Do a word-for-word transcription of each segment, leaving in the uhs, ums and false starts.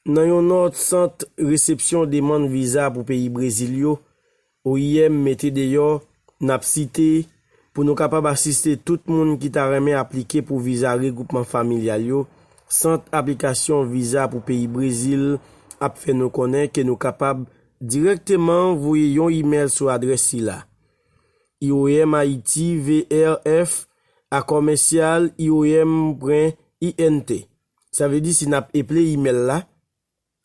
Nan yon nòt, Sant Resepsyon Demann Viza pou peyi Brezil yo, O I M, mete deyò, n ap site, pou nou kapab asiste tout moun ki ta renmen aplike pou viza regwoupman familyal yo, Sant Aplikasyon Viza pou peyi Brezil ap fè nou konnen ke nou kapab dirèkteman voye yon imèl sou adrès sila: I O M Haiti V R F a commercial I O M point I N T. Sa vle di, si n ap eple imèl la,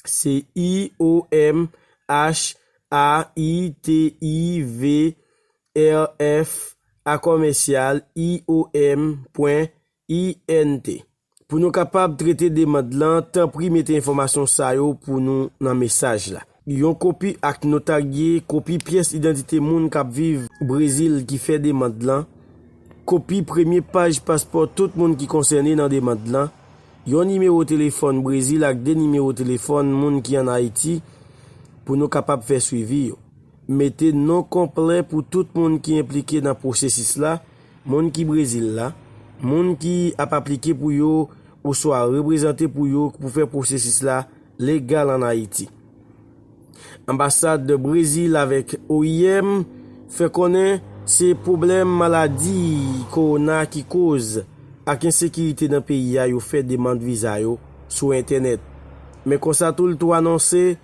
se I O M H A I T I V R F a commercial I O M point I N T. Pou nou kapab trete demann lan, tanpri mete enfòmasyon sa yo pou nou nan mesaj la. Yon kopi ak notarye, kopi pyès idantite moun k ap viv Brezil ki fè demann lan, kopi premye paj paspò tout moun ki konsène nan demann lan, yon nimewo telefòn Brezil ak de nimewo telefòn moun ki ann Ayiti pou nou kapab fè swivi yo. Mete non konplè pou tout moun ki enplike nan pwosesis la, moun ki Brezil la, moun ki ap aplike pou yo oswa reprezante pou yo pou fè pwosesis la legal ann Ayiti. Anbasad Brezil avèk O I M fè konnen se pwoblèm maladi kowona ki koz ak ensekirite nan peyi a yo fè demann viza yo sou entènèt. Men konsa tou, l tou anonse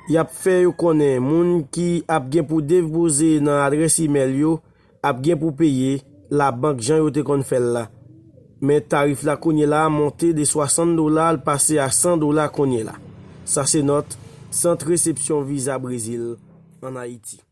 y ap fè yo konnen moun ki ap gen pou depoze nan adrès imèl yo ap gen pou peye labank jan yo te konn fè l la. Men tarif la kounye la a monte de swasant dola, l pase a san dola kounye la. Sa se nòt Sant Resepsyon Viza Brezil ann Ayiti.